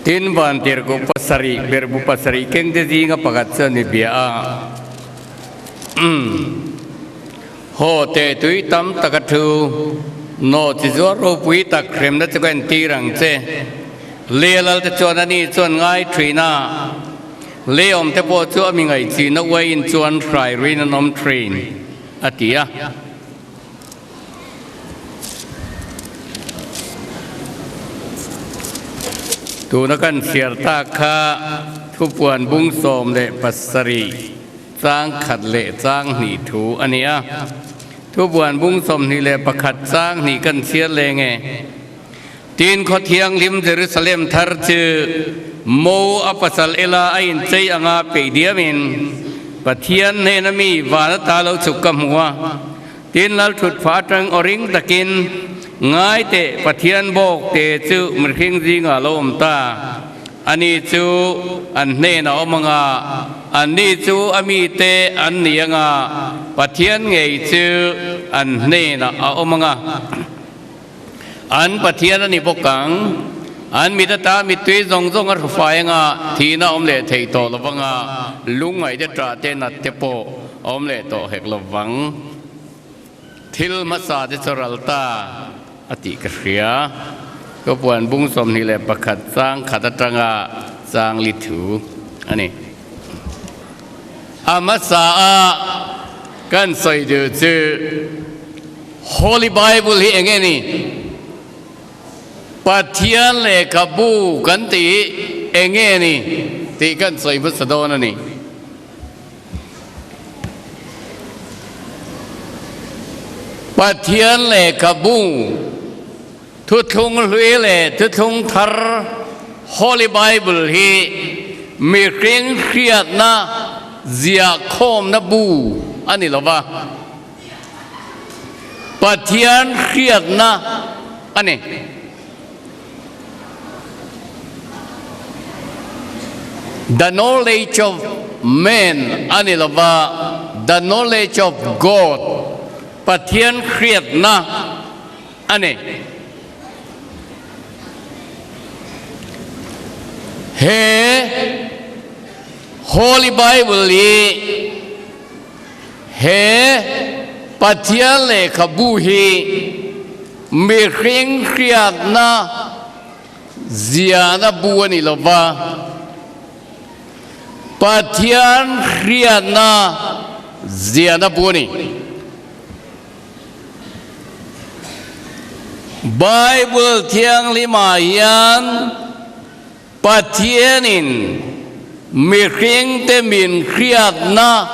Tin, Vantirhkoh pasarih, berhbu pasarih kengte zinga pakhat chuan mi bia a, Umm, haw teh tui tam tak a thu, naw chi zuar ropui tak hremna chu ka entir ang che. Lei lalte chuan ani chuan ngai thin a, lei awmte pawh chu a mi ngaihchihna uaiin chuan hrai ruin an awm thin, a ti a. Tuna kan chhiar tak kha thupuan bung 17 chang khat leh chang hnih thu a ni a. Thupuan bung 21 chang hnih kan chhiar leng e. Tin, khaw thianghlim Jerusalem thar chu mo a pasal ela a inchei anga peih diamin Pathian hnena mi van ata lo chhuk ka hmu a. Tin, Lalthutpha atang aw ring takin, Ngai teh, Pathian bawk te chu mihring zingah lo awm ta. Ani chu an hnenah awm anga, anni chu a mite an ni anga, Pathian ngei chu an hnenah a awm anga. An Pathian a ni bawk ang. An mit ata mittui zawng zawng a hrufai anga, thihna awm leh theih tawh lo vanga, lungngaih te ṭah te nat te pawh awm leh tawh hek lo vang. Thil hmasa te chu ral ta a tih ka hria. Ka puan bung 21 chang khat atanga chang li thu a ni. A hmasa a kan sawi duh chu Holy Bible hi eng nge ni? Pathian lehkhabu kan tih eng nge ni tih kan sawi hmasa dawn a ni. Pathian lehkhabu Thuthlung Hlui leh Thuthlung Thar, Holy Bible, hi mihring hriatna ziahkhawmna bu a ni lo va, Pathian hriatna a ni. The knowledge of man a ni lo va, the knowledge of God, Pathian hriatna a ni. He Holy Bible hi he Pathian lehkhabu hi mihring hriatna ziahna bu a ni lo va, Pathian hriatna ziahna bu a ni. Bible Thianghlimah hian Pathianin mihringte min hriatna,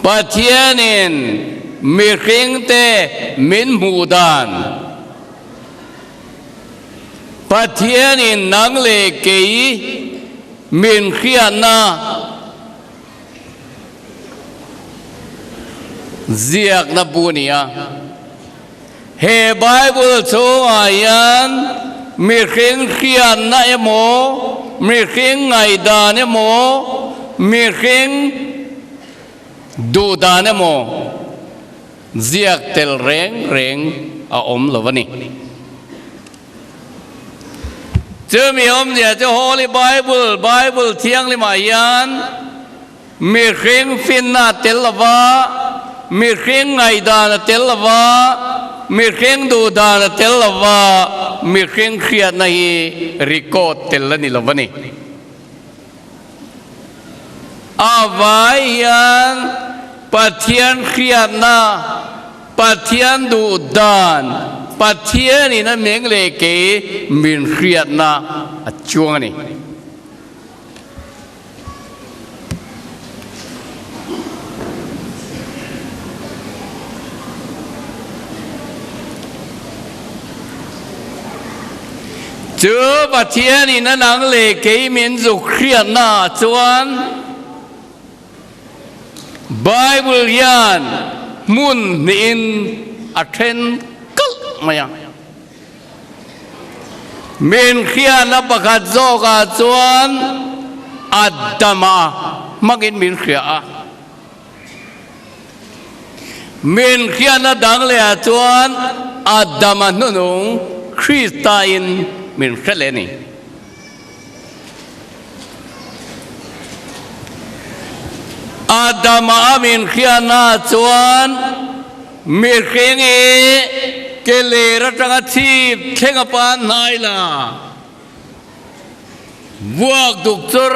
Pathianin mihringte min hmuh dan, Pathianin nang leh kei min hriatna, Ziakna bu a ni a. He Bible chhungah hian mihring hriatna emaw, mihring ngaihdan emaw, mihring duhdan emaw ziak tel reng reng a awm lo a ni. Chumi awmzia chu Holy Bible, Bible Thianghlimah hian mihring finna a tel lo va, mihring ngaihdan a tel lo va, mihring duhdan a tel lo va, mihring hriatna hi record tel a ni lo a ni. A vai hian Pathian hriatna, Pathian duh dan, Pathianin a meng leh kei min hriatna a chuang a ni. Chu Pathianin a nang leh kei min zuk hriatna ah chuan Bible hian hmun hnihin a then kalh mai a. Min hriatna pakhat zawkah chuan Adama hmangin min hria a. Min hriatna dang lehah chuan Adama hnunung Krista-in min hre leh a ni. Adama a min hriatna chuan mihring i ke ler atanga chhip thleng a pan hnai la. Vuak duk chur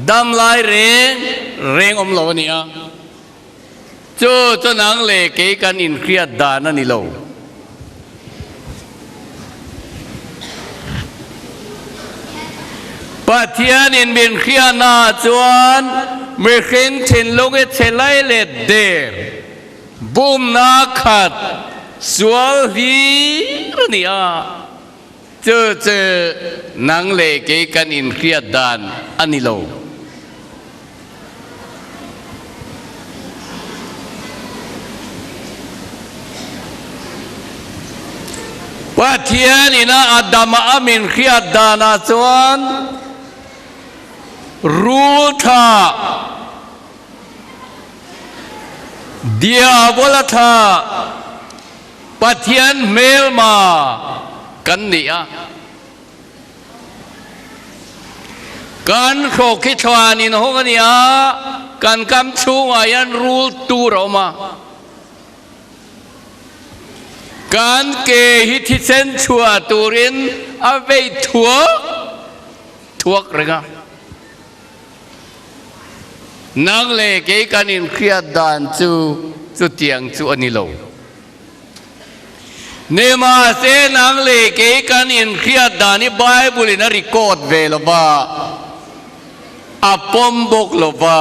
dam lai reng reng awm lo a ni a. Chu chu nang leh kei kan inhriat dan a ni lo. Pathianin min hriatnaah chuan mihring thinlung i chhe lai leh der bumna khat sual hlir a ni a. Chu chu nang leh kei kan inhriat dan a ni lo. Pathian ina Adama a min hriat danah chuan rul tha, diabola tha, Pathian hmelma kan ni a. Kan hrawk hi thluan in hawng a ni a, kan kam chhungah hian rul tur a awm a. Kan ke hi thisen chhuah turin a vei thuak thuak reng a. Nang leh kei kan inhriat dan chu chutiang chu a ni lo. Nimahse nang leh kei kan inhriat dan hi Bible in a record ve lo va, a pawm bawk lo va.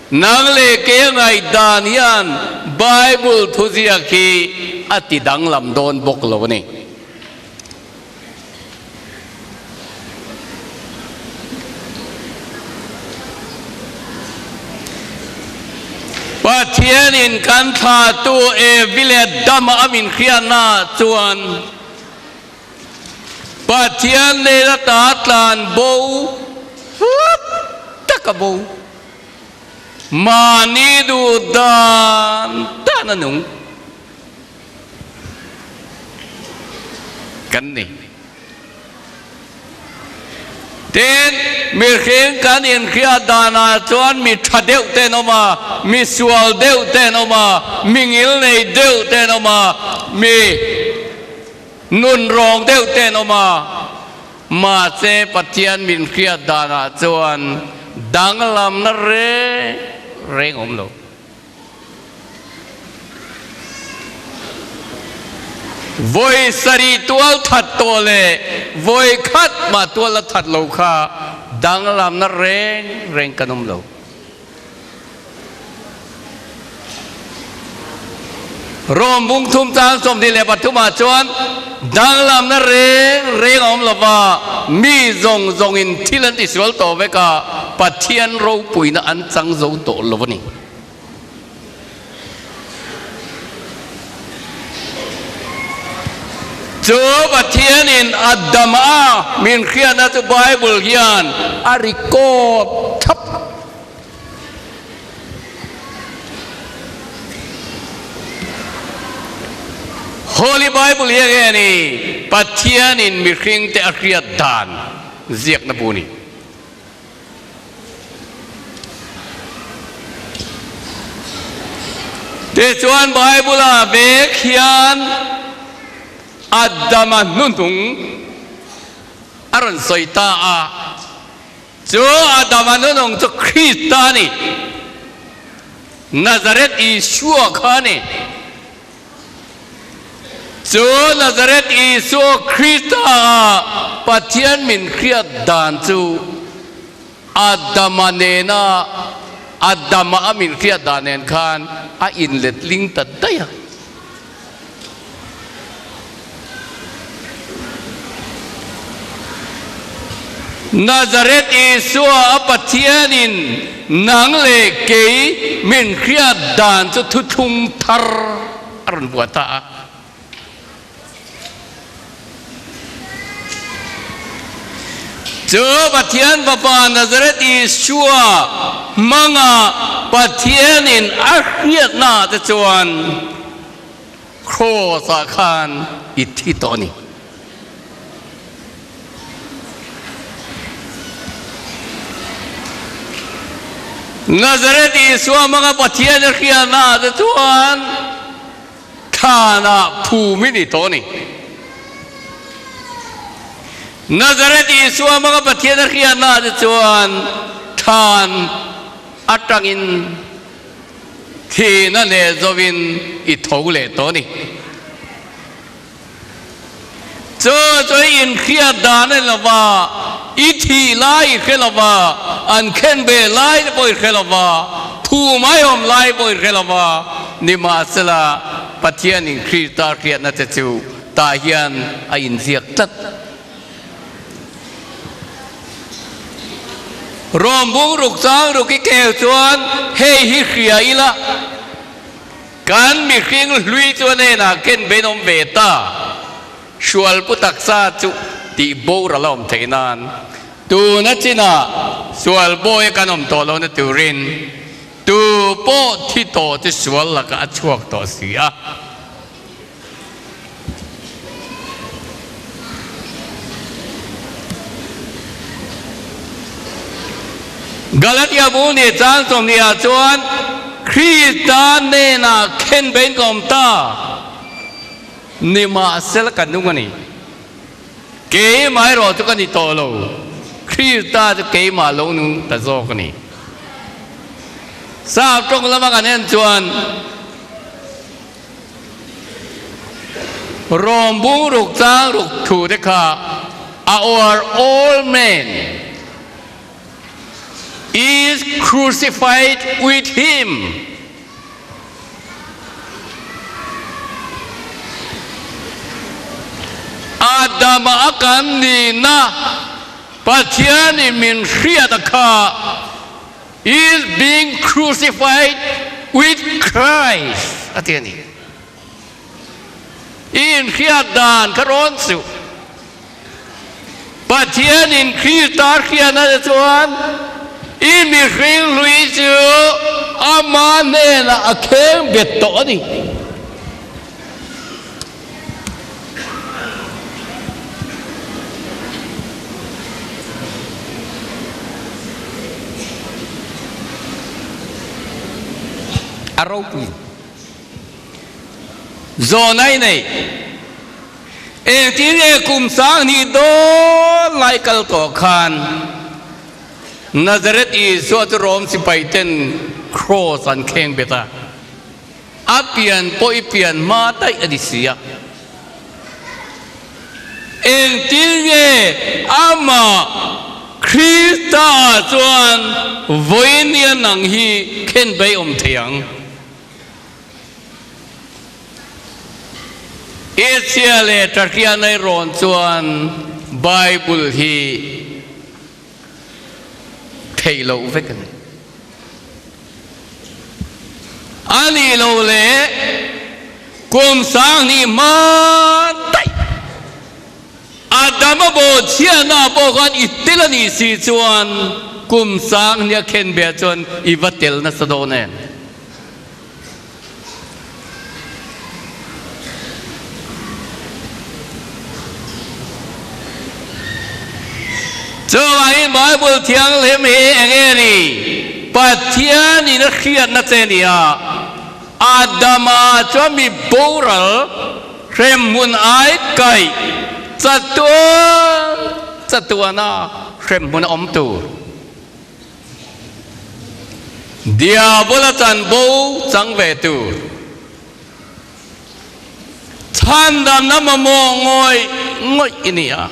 Nang leh kei a ngaih dan hian Bible thuziak hi a ti danglam dawn bawk lo a ni. Pathianin kan thlahtu Evi leh Adama a min hriatnaah chuan Pathian nena ta tlan bo hlat tak a bo. Mahni duh dan dan a nung. Kan ni. Tin, mihring kan inhriat danah chuan mi tha deuh te an awm a, mi sual deuh te an awm a, mi ngilnei deuh te an awm a, mi nunrawng deuh te an awm a. Mahse, Pathian min hriat danah chuan danglamna reng reng awm lo. Vawi sarih tual that tawh leh vawi khat mah tual la that lo kha danglamna reng reng kan awm lo. Rom bung thum chang 23 ah chuan danglamna reng reng a awm lo va, mi zawng zawngin thil an tisual tawh vek a, Pathian ropuina an chang zo tawh lo a ni. Chu Pathianin Adama min hriatna chu Bible hian a record thlap. Holy Bible hi enge ni? Pathianin mihringte a hriat dan ziakna bu a ni. Tichuan Bible-ah vek hian Adama hnuhnung a rawn sawi ta a, chu Adama hnuhnung chu Krista a ni, Nazareth Isua kha a ni. Chu Nazareth Isua Krista ah Pathian min hriat dan chu Adama nena Adama a min hriat dan nen khan a inlet ling ta daih a. Nazareth Isua a Pathianin nang leh kei min hriat dan chu thuthlung thar a rawn buah ta a. Chu Pathian Fapa Nazareth Isua hmanga Pathianin a hriatnaah te chuan. Kraws ah khan i thi tawh a ni. Nazareth Isua hmanga Pathian a hriatna ah te chuan thlan ah phum i ni tawh a ni. Nazareth Isua hmanga Pathian a hriatna ah te chuan thlan atangin thihna leh zovin i tho leh tawh a ni. Chu chu i inhriat dan a ni lo va, i thih lai i hre lo va, an khen ve lai te pawh i hre lo va, thu mai awm lai pawh i hre lo va, nimahsela Pathianin Krista hriatna che chu tah hian a inziak tlat. Rawm bung ruk chang ruk i keu chuan hei hi hria ila. Kan mihring hlui chu a hnenah ken ben awm ve ta. Hrualpu taksa chu tih boral a awm theih nan tuna chinah sual bawi a kan awm tawh lohna turin tu pawh thi tawh chu sual lakah a chhuak tawh si a. Galatia bu nih caan 20 ah chuan Krista hnenah khenbein ka awm ta, nimahsela ka nung a ni. Keimah erawh chu ka ni tawh lo, Krista chu keimah lo nung ta zawk a ni. Sap tawng lama kan en chuan, Rawm bung ruk chang ruk thu te kha Our old man is crucified with him. Adama a kan nihna Pathianin min hriat a kha is being crucified with Christ a ti a ni. I inhriat dan kha rawn suh. Pathianin Krista hriatna te chuan i mihring hlui chu ama hnenah a kheng bet tawh a ni. A ropui zawn ai nei. Engtin nge kum 2000 dawn lai kal tawh khan Nazareth Isua chu Rom sipai ten cross an kheng bet a. A pian pawh i pian hma daih a ni si a. Engtin nge amah Krista ah chuan vawinia nang hi khen bai awm thei ang? Asia leh Tahrianai rawn chuan Bible hi theih loh vek a ni. A nih loh leh kum 2000 hma daih Adama bawhchhiahna pawh khan i tel a nih si chuan kum 2000 a khen ve chuan i va tel nasa dawn em? Chuvangin Bible Thianghlim hi eng nge ni? Pathianin a hriatna che ni a, Adama chuan mi boral hremhmun ai kaih chatuan chatuana hremhmun a awm tur. Diabola chanvo chang ve tur chhandamna mamawh ngawih ngawih i ni a.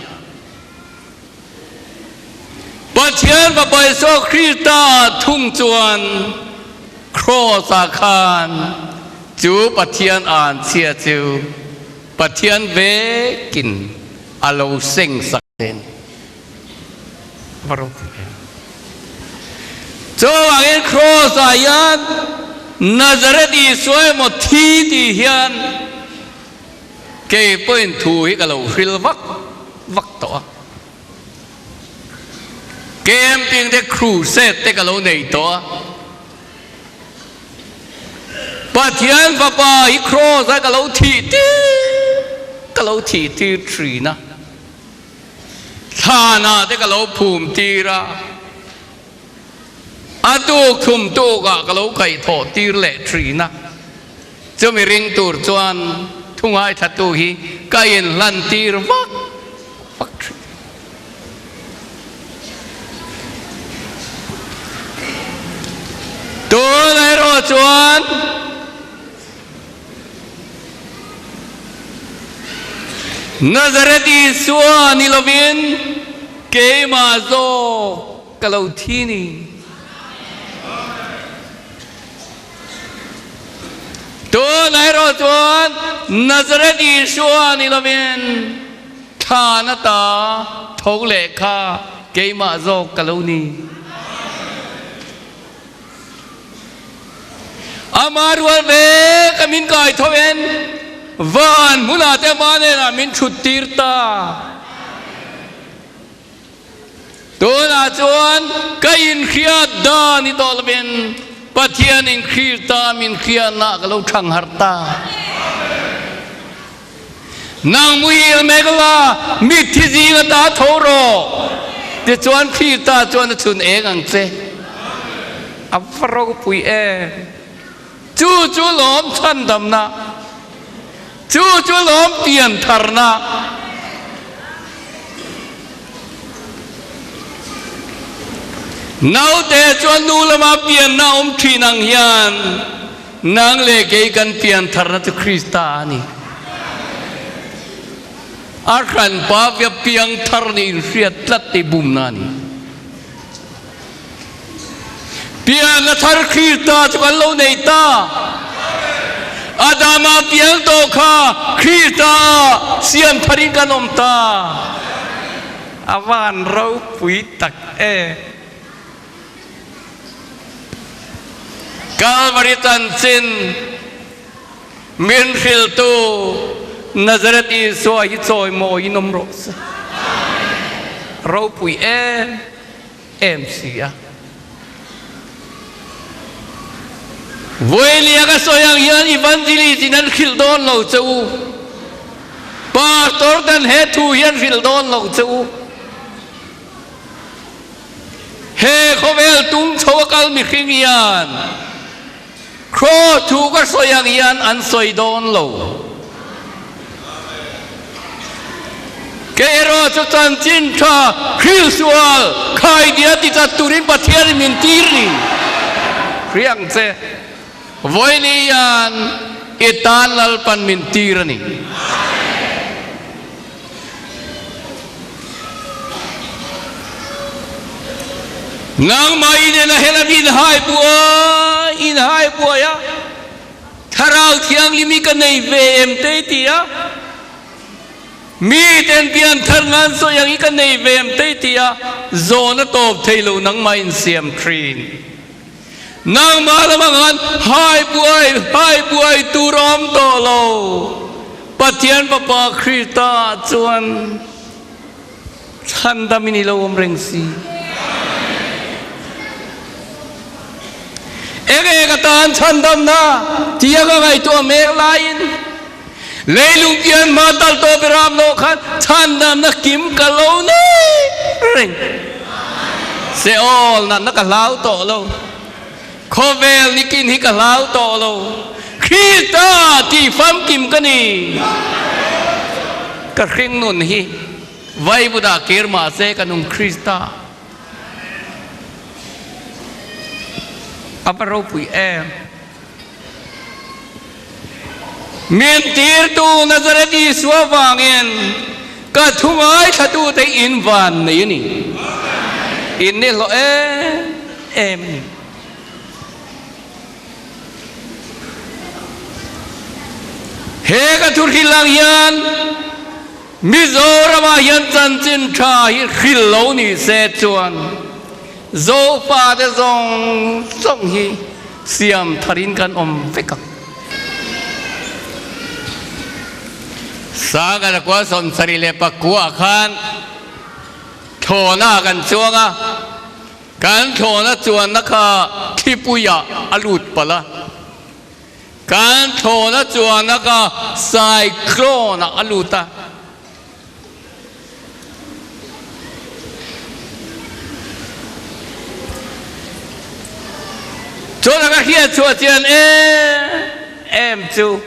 Pathian Fapa Isua Krista ah thung chuan Kraws ah khan chu Pathian anchhia chu Pathian vekin a lo seng sak thin. Va ropui em. Chuvangin Kraws ah hian Nazareth Isua emaw thi tih hian kei pawhin thu hi ka lo hril vak vak tawh a. Camping te crusade te ka lo nei tawh a. Pathian Fapa hi Kraws ah ka lo thih tir, ka lo thih tir thin a, thlan ah te ka lo phum tir a, a tuk thum tuk ah ka lo kaihthawh tir leh thin a. Chumi ring tur chuan thu ngaithla-tu hi ka inhlan tir vak vak thin. Tunah erawh chuan Nazareth Isua ni lovin keimah zawk ka lo thi ni. Tunah erawh chuan Nazareth Isua ni lovin thlan ata tho leh kha keimah zawk ka lo ni. Ama rual ve ka min kai tho en van hmunah te ama hnenah min thut tir ta. Tunah chuan ka inhriat dan i tawh lovin Pathian inhrir ta min hriatna ka lo thang harh ta. Nang muhil mek la, mitthi zing ata tho rawh. Tichuan Krista chuan a chhun eng ang che. A va ropui em! Chu chu lawm chhandamna, chu chu lawm piantharna. Naute chuan nu lama pianna awm thin ang hian nang leh kei kan piantharna chu Krista a ni. A hranpa via piangthar nih inhriat tlat tih bumna a ni. Pian a thar Krista chu kan lo nei ta. Adama piang tawh kha Krista ah siam tharin kan awm ta. A van ropui tak e. Kalvari chanchin min hriltu Nazareth Isua hi chawimawiin awm rawh se. Ropui em. em si a. Vawilia ka sawi ang hian Evangelist in an hrilh dawn lo che u. Pastor ten he thu hi an hrilh dawn lo che u. He khawvel tum chho a kal mihring hian Cross thu ka sawi ang hian an sawi dawn lo. Kei erawh chu chanchin tha hrilh sual khaidia ti chat turin Pathianin min tir ni. Hriang che, vawiin hian i tan Lalpan min tir a ni. Nangmah inen a helam inhai buai inhai buai a, Thlarau Thianghlim hi ka nei ve em te i ti a, miten pianthar ngan sawi ang hi ka nei ve em te i ti a, zawn a tawp thei lo nangmah insiam thin. Nangmah lamah khan hai buai hai buai tur a awm tawh lo. Pathian Fapa Krista ah chuan chhandamin i lo awm reng si. Eng eng atan chhandamna tia ka ngaihtuah mek laiin leilung pian hma tal tawh ber am loh khan chhandamna kim ka lo nei reng. Seol natna ka hlau tawh lo. Khawvel nikin hi ka hlau tawh lo. Krista tih famkim ka ni. Ka hring nun hi Vaivudah kir mahse ka nung Krista. A va ropui em. Min tirtu Nazareth Isua vangin ka thu ngaithlatute in van nei a ni. In ni hlawh em em a ni. He ka thu hrilh ang hian Mizoramah hian chanchin tha hi hrilh lo ni se chuan Zofate zawng zawng hi siam tharin kan awm vek ang. Sangha kua 74 khan thlawhna kan chuang a, kan thlawhna chuanna kha thlipuiah a lut palh a. Kan thlawhna chuan a ka cyclone ah a lut a. Chuan a ka hriat chhuah chian em em chu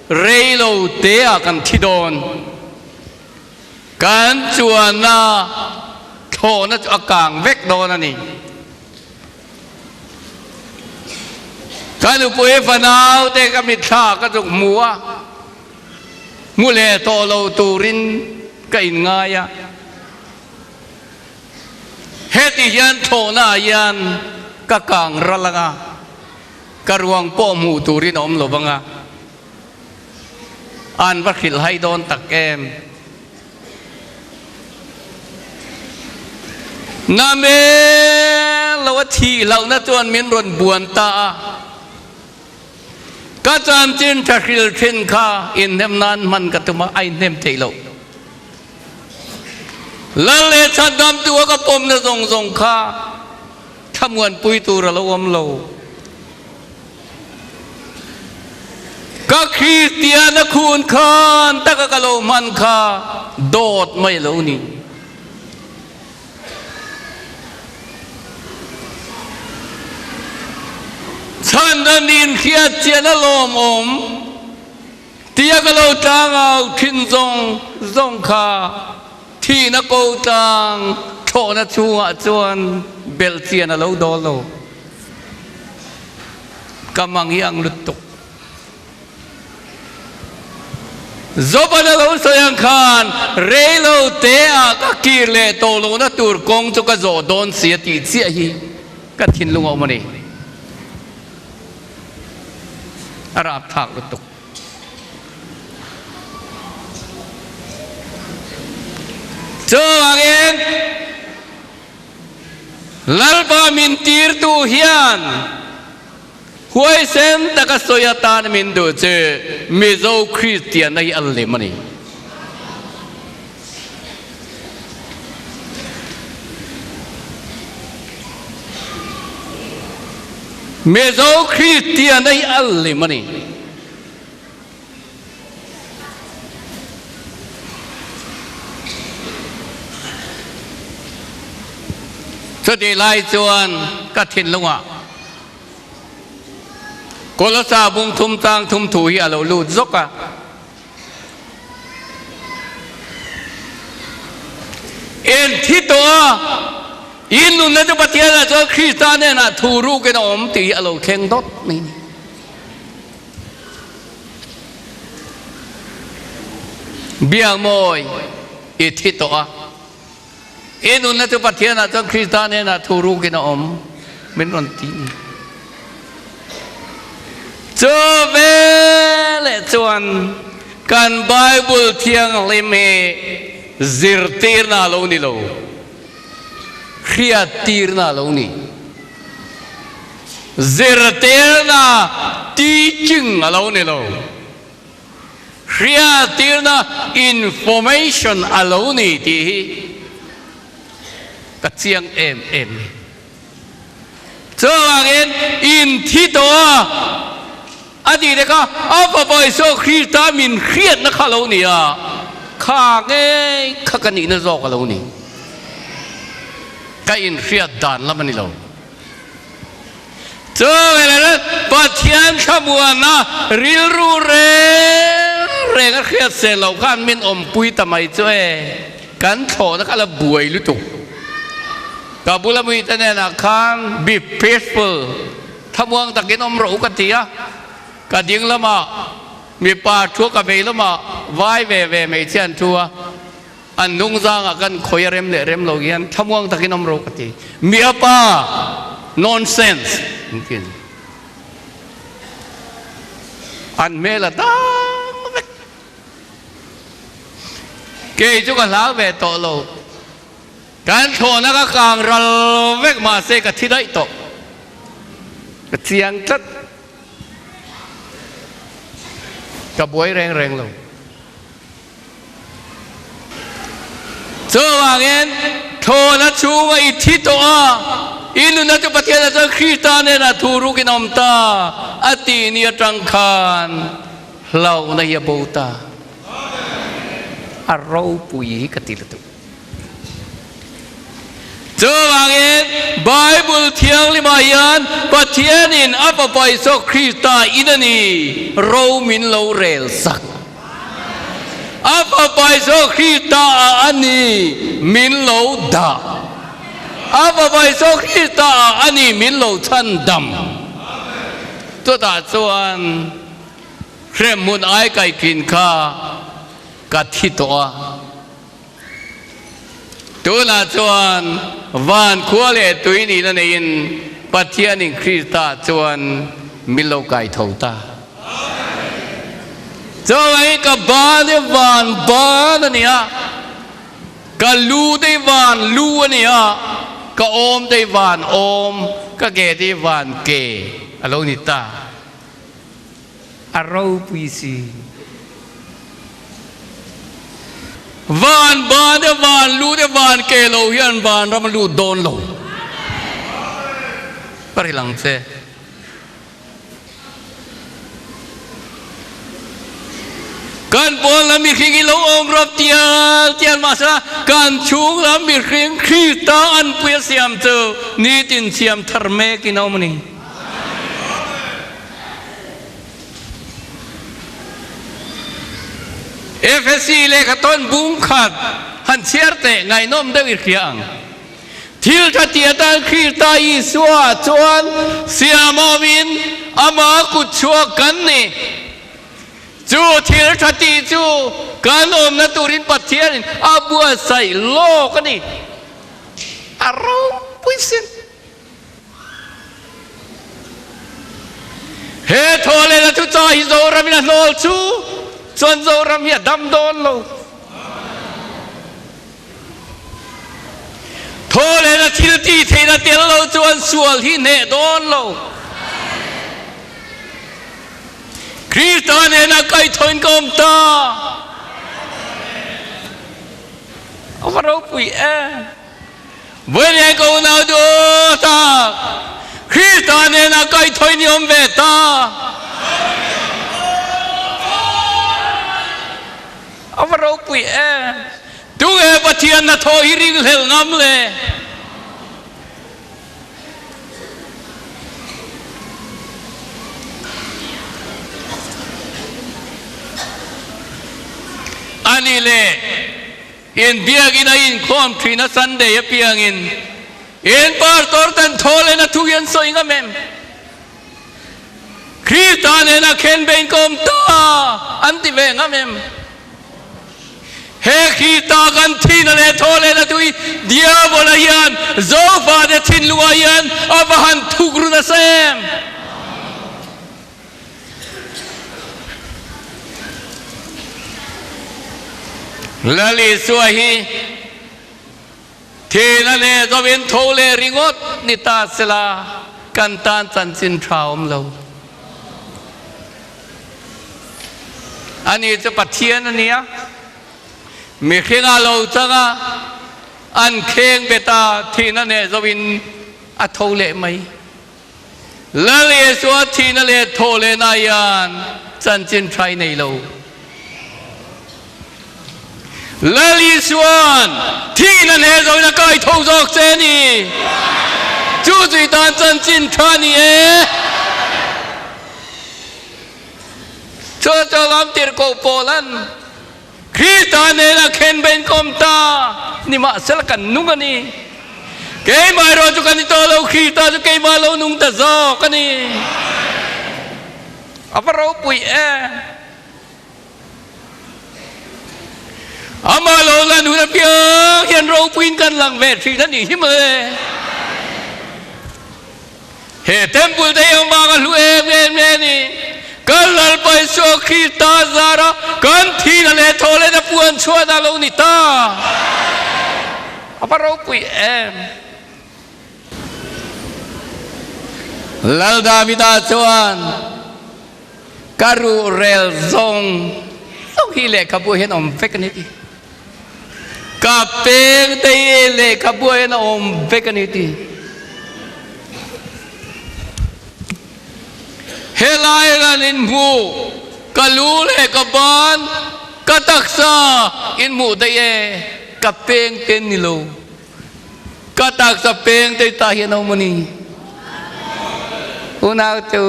rei lo te ah kan thi dawn. Kan chuanna thlawhna chu a kang vek dawn a ni. Ka nupui fanau te ka mitthla ka zuk hmu a, hmu leh tawh lo turin ka inngai a. Heti hian thlawhna ah hian ka kang ral ang a, ka ruang pawh hmuh turin a awm lo vang a. An va hrilh hai dawn tak em? Na mel lo a thih hlauhna chuan min rawn buan ta a. Ka chanchin tha hril thin kha inhnem nan hman ka tum a, a inhnem theih loh. Lal leh chhandamtu a ka pawmna zawng zawng kha thlamuanpui tur a lo awm lo. Ka Kristian a khun khan taka ka lo hman kha dawt mai lo ni. Chhan a nin hriat chian a lawmawm tia ka lo tlangau thin zawng zawng kha thihna ko tlang thlawhna chhungah chuan belh chian a lo dawl lo. Ka mang hi ang lutuk. Joban a lo sawi ang khan rei lo te ah ka kir leh tawh lohna tur kawng chu ka zawh dawn si a tih chiah hi ka thinlung a awm a ni. A rapthlak lutuk. Chuvangin Lalpa min tirtu hian huaisen taka sawi atan min duh chu Mizo Kristianna hi a lem a ni. Mizo Kristianna hi a lem a ni. Chutih lai chuan ka thinlungah Kolosa bung thum chang thum thu hi a lo lut zawk a. En thi tawh a, in nunna chu Pathianah chuan Krista hnenah thu rukin a awm tih hi a lo thleng dawt mai a ni. Biakmawi i thi tawh a, i nunna chu Pathianah chuan Krista hnenah thu rukin a awm min rawn ti. Chu veleh chuan kan Bible thianghlim hi zirtirna a lo ni lo, hriattirna a lo ni. Zirtirna, teaching, a lo ni lo. Hriatirna, information, a lo ni tih hi ka chiang em em ni. Chuvangin inthi tawh a, a tih te kha a fapa Isua Krista min hriatna kha a lo ni a, kha ngei kha ka nihna zawk a lo ni. Ka inhriat dan lam a ni lo. Chuveleh Pathian thlamuana rilru reng reng a hriat sel loh khan min awmpui ta mai chu e, kan thlawhna kha la buai lutuk. Ka bula mite hnenah khan be peaceful, thlamuang takin awm rawh u ka ti a, ka ding lamah mipa thu a, ka vei lamah vai ve ve hmeichhia an thu a. An hnungzangah kan khawi a rem leh rem lo hian thlamuang takin awm rawh ka ti. Mi a pa nonsense an ti a ni. An hmel a dang vek. Kei chu ka hlau ve tawh lo. Kan thlawhna ka kang ral vek mahse ka thi daih tawh. Ka chiang tlat. Ka buai reng reng lo. Chuvangin, thlawhna chhunga i thi tawh a, i nunna chu Pathianah chuan Krista hnenah thu rukin a awm ta. a tih ni atang khan hlauhna hi a bo ta. A ropui hi ka ti lutuk. Chuvangin Bible thianghlimah hian Pathianin a Fapa Isua Krista in a ni ro min lo rel sak. A Fapa Isua Krista ah a ni min lo dah. A Fapa Isua Krista ah a ni min lo chhandam. Chutah chuan hremhmun ai kaikhin kha ka thi tawh a. Tunah chuan van khua leh tui nihna neiin Pathianin Krista chuan min lo kai tho ta. Chuvangin ka ban hi van ban a ni a, ka lu te hi van lu a ni a, ka awm te hi van awm, ka ke te hi van ke a lo ni ta. A ropui si. Van ban te van lu te van ke lo hian van ram a lut dawn lo. Ka ri lang che. Kan pawn lam mihring hi lo awm rawp tial tial mahse kan chhung lam mihring Krista anpui a siam chu nitin siam thar mek in a awm a ni. Efesi lehkha tawn bung khat han chhiar teh ngaihnawm deuh i hria ang. Thil tha ti atan Krista Isua chuan siam awmin ama kut chhuak kan ni. Chu thil tha ti chu kan awmna turin Pathianin a buatsaih lawk a ni. A ropui sin. He thaw leh la thuchah hi Zoram in a hnawl chu chuan Zoram hi a dam dawn lo. Thaw leh la thil ti theihna tel lo chuan sual hi hneh dawn lo. Krista nena kaihthawin ka awm ta. A va ropui em. Vawiin ka unau duh tak, Krista nena kaihthawih ni awm ve ta. A va ropui em! Tunge Pathian hnathawh hi ringhlelh ngam le? A ni le. In biakin a inkhawm thin a Sunday apiangin in pastor ten thaw len a thu hi an sawi ngam em? Krista nena khen be inkawm ta an ti ve ngam em? He Krista kan thina leh thaw len a thu hi Diabola hian Zofate thinlungah hian a va han thuk ru nasa em? Lal Isua hi thihna leh zawin tho leh ringawt ni ta sela kan tan chanchin tha awm lo. Ani chu Pathian a nia, mihringa lo changa an kheng bet a thihna leh zawin a tho leh mai. Lal Isua thihna leh thawh lehna hian chanchin tha i nei lo. Lal Isua'n thihna hneh zawhin a kai tho zawk che a ni. Chu chu i tan chanchin tha a ni e. Chu chu lam tirhkoh Paula'n Krista nena khen bein ka awm ta, nimahsela kan nung a ni. Keimah erawh chu ka ni tawh lo, Krista chu keimah lo nung ta zawk a ni. A va ropui em! Amah lo lan hun apiang hian ropuiin kan lang ve thin a nih hi mawle. He temple te hi engvang a hlu em em nge ni? Kan Lalpa Isua Krista zara kan thihna leh thawhlehna puan chhuat a lo ni ta. A va ropui em! Lal Davida chuan ka ruhrel zawng zawng hi lehkhabu hian awm vek a ni ti. Ka peng te hi lehkhabu ah hian a awm vek a ni ti. Helai ran in hmu, ka lu leh ka ban, ka taksa in hmuh daih e, ka peng te ni lo. Ka taksa peng te tah hian a awm a ni. Unau chu,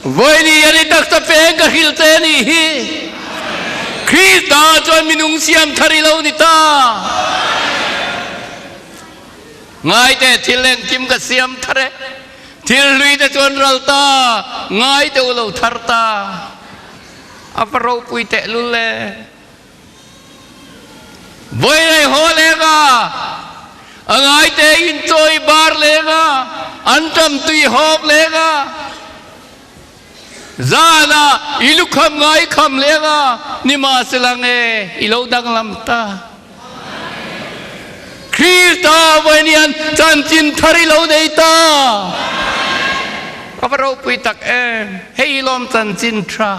Vawi ni hian i taksa peng ka hrilh che a nih hi. Krista chuan minung siam thar i lo ni ta. Ngaite thil engkim ka siam thar e. Thil hlui te chuan ral ta, ngai deuh lo thar ta. A va ropui tehlul e. Vawi rei haw leng a, a ngaite in chawi bar leng a, an ṭam tui hawk leng a, zan ah i lukham ngai kham leng a, nimahsela nge i lo danglam ta. Krista vawi nian chanchin thar i lo nei ta. Ka va ropui tak em, hei i lawm chanchin tha.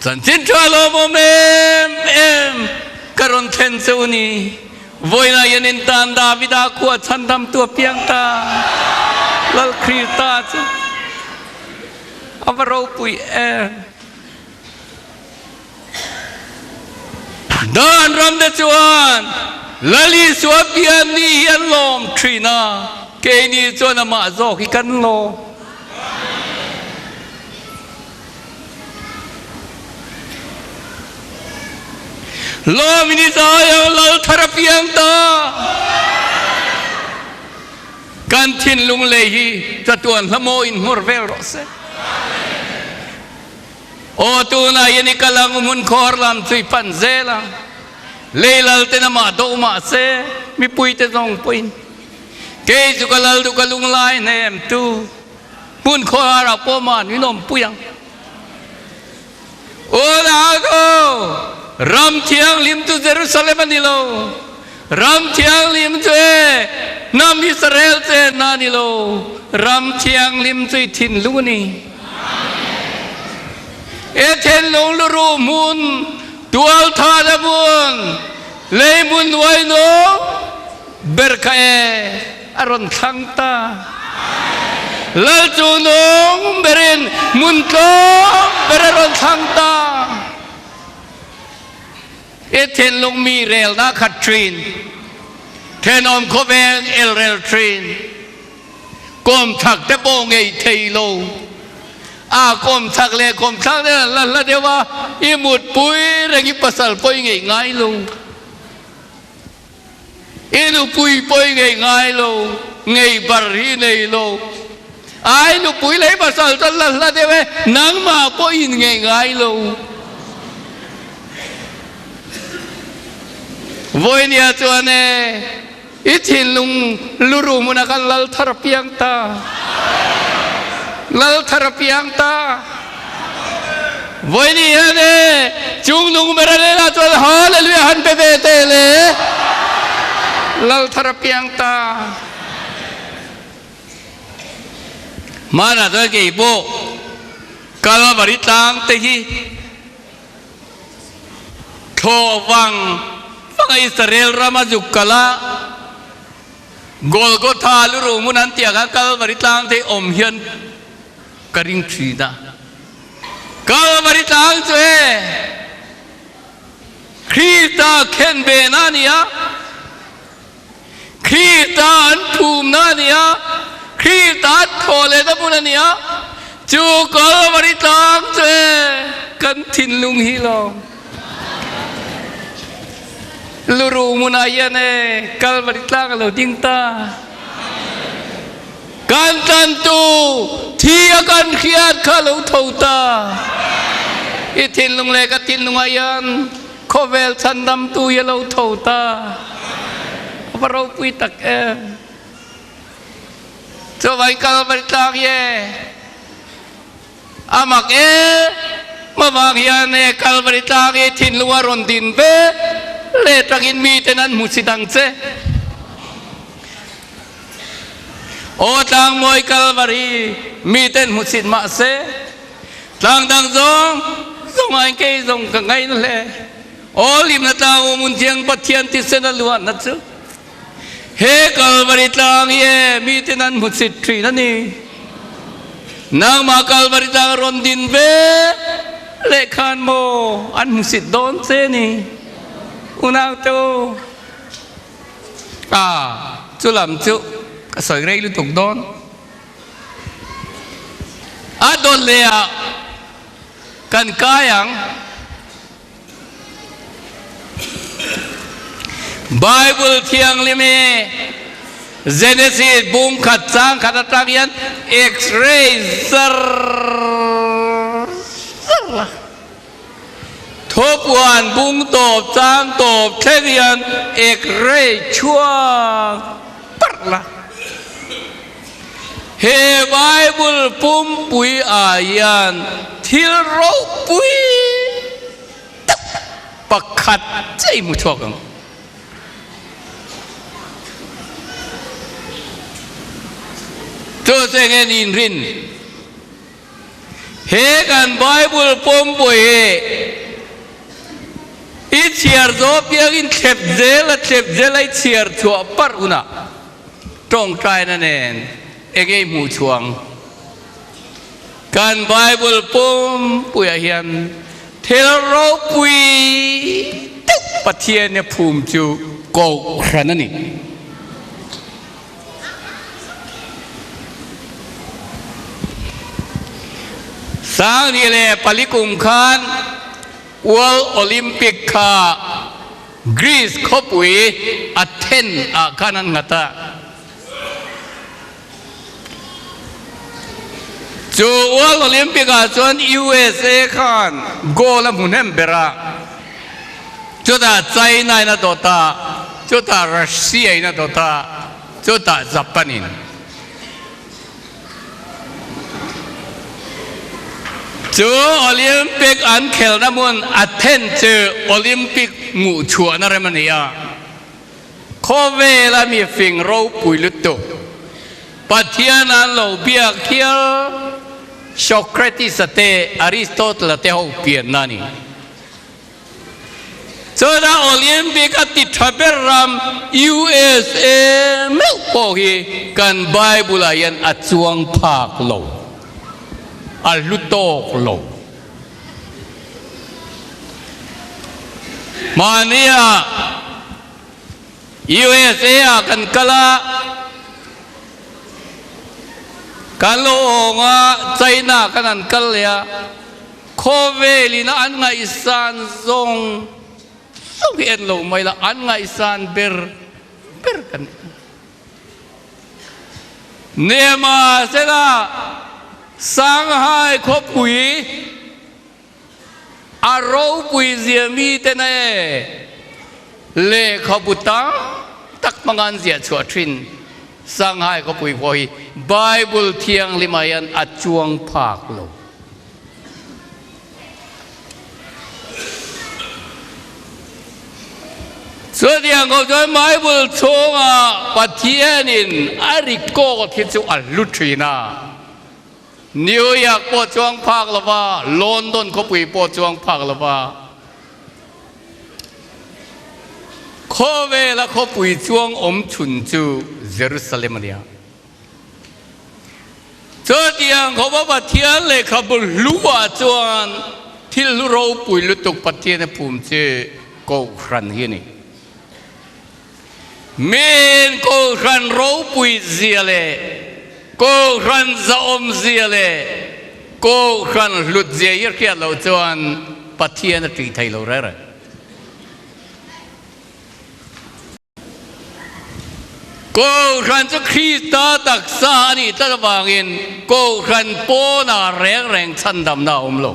Chanchin tha lawmawm em em ka rawn thlen che u ni. Vawiinah hian in tan Davida khua chhandamtu a piang ta. Lal Krista chu a va ropui em. Dan ram te chuan Lal Isua pian ni hi an lawm thin a, keini chuan amah zawk hi kan lawm. Lawm in i zai ang Lal thar a piang ta. Kan thinlung lei hi chatuan hla maw in hmawr vel rawh se. Aw tunah hian i kal ang u hmun khawr lam chu i pan zel ang. Lei lal ten amah doh mah se mipui te zawng pawhin kei chu ka lal duh ka lunglai hnem tu hmun khawhar ah pawh mah min awmpui ang. Aw Nau ram thianghlim chu Jerusalem a ni lo, ram thianghlim chu e hnam Israel chenna a ni lo, ram thianghlim chu i thinlung a ni. E thinlung luruh hmun, tualthahna hmun, lei hmun hnuaihnung ber kha e a rawn thlang ta. Lal chu nung berin hmun tlawm ber a rawn thlang ta. I thinlung mi relna khat thin, thenawm khawveng elrel thin, kawmchhak te pawh ngei thei lo. A kawmchhak leh kawmthlang te an la hla deuh a, i mutpui reng i pasal pawh i ngei ngai lo. I nupui pawh i ngei ngai lo, ngei bar hi i nei lo. Ai nupui leh i pasal chu an la hla deuh e, nangmah pawh i inngei ngai lo. Vawinia chuan e, i thinlung luruh hmunah khan lal thar a piang ta. Lal thar a piang ta. Vawiini hian e, chung nung ber a hnenah chuan Hallelujah han pe ve teh le. Lal thar a piang ta. Hmanah chuan kei pawh Kalvari tlang te hi thlawh vang vang a Israel rama zuk kal a, Golgotha luruh hmun an tih ah khan Kalvari tlang te hi awm hian ka ring thin a. Kalvari tlang chu e Krista khen ve na a ni a, Krista an phum na a ni a, Krista an thaw leh na hmun a ni a, chu Kalvari tlang chu e kan thinlung hi lawm. Luruh hmunah hian e Kalvari tlang a lo ding ta. Kan tlantu thi a kan hriat kha lo tho ta. I thinlung leh ka thinlungah hian khawvel chhandamtu hi a lo tho ta. A va ropui tak em. Chuvangin Kalvari tlang hi e a mak e. Hmavang hian e Kalvari tlang hi thinlung a rawn din ve leh tangin miten an hmu chit ang che. Aw tlangmawi Kalvari miten hmuchit mah se, tlang dang zawng zawng ah in kei zawng ka ngaih na hle. Aw limna tlang u mun thiang Pathian thisen a luahna chu he Kalvari tlang hi e miten an hmuchit thin a ni. Nangmah Kalvari tlang a rawn din ve leh khan maw an hmusit dawn che ni? Unau te u, a chu lam chu ka sawi rei lutuk dawn. A dawt leh ah kan kai ang. Bible Thianghlim hi Genesis bung khat chang khat atang hian X-ray zar zar la. Thupuan bung tawp chang tawp thleng hian X-ray chhuak parh la. He Bible pumpui ah hian thil ropui tak pakhat chiah i hmu chhuak ang. Chu chu enge ni inrin? He kan Bible pumpui hi i chhiar zawh piangin thlep zel a thlep zel a i chhiar chhuah parh hunah Tawngtaina nen enge i hmuh chhuang? Kan Bible pumpuiah hian thil ropui deuh Pathian a phum chu Kohhran a ni. Sangni leh pali kum khan World Olympic kha Greece khawpui Athens ah khan an nghat a. Chu World Olympic ah chuan USA khan gold a hmu hnem ber a, chutah China in a dawt a, chutah Russia in a dawt a, chutah Japan in. Chu Olympic an khelhna hmun Athens chu Olympic hmuhchhuahna rem a ni a. Khawvela mi fing ropui lutuk Pathian an lo biak hial Socrates-a te Aristotle-a te ho pianna a ni. Chutah Olympic a ti tha ber ram USA meuh pawh hi kan Bible ah hian a chuang phak lo, a hlu tawk lo. Mahnia USA ah kan kal a, kan lo awng a, China kan han kal leh a, Khawvelin a an ngaihsan zawng zawng hi en lo mai la, an ngaihsan ber ber kan ni. Nimahsela, Shanghai khawpui a ropui zia mite na e lehkhabu tam tak hmanga an ziah chhuah thin. Shanghai khawpui pawh hi Bible thianghlimah hian a chuang phak lo. Chutiang ko chuan Bible chhungah Pathianin a record hi chu a hlu thin a. New York pawh chuang phak lova, London khawpui pawh chuang phak lova, khawvela khawpui chuang awm chhun chu Jerusalem a nia. Chutiang khawpa Pathian lehkhabu hluah chuan thil hlu ropui lutuk Pathian a phum chu Kohhran hi a ni. Miin Kohhran ropui zia leh Kohhran zahawm zia leh Kohhran hlut zia hi a hriat loh chuan Pathian a ṭih thei lo reng reng. Kohhran chu Krista taksa a nih tlat avangin Kohhran pawnah reng reng chhandamna a awm lo.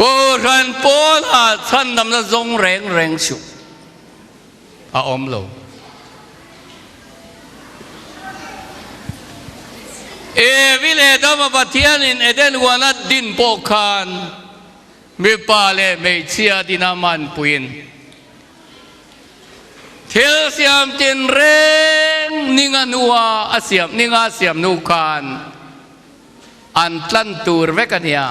Kohhran pawnah chhandamna zawng reng reng suh. a awm lo. Evi leh Adama Pathianin Eden huan a din pawh khan mipa leh hmeichhia dina manpuiin thil siam tinreng ninga hnua a siam ninga a siam hnu khan an tlan tur vek a nia.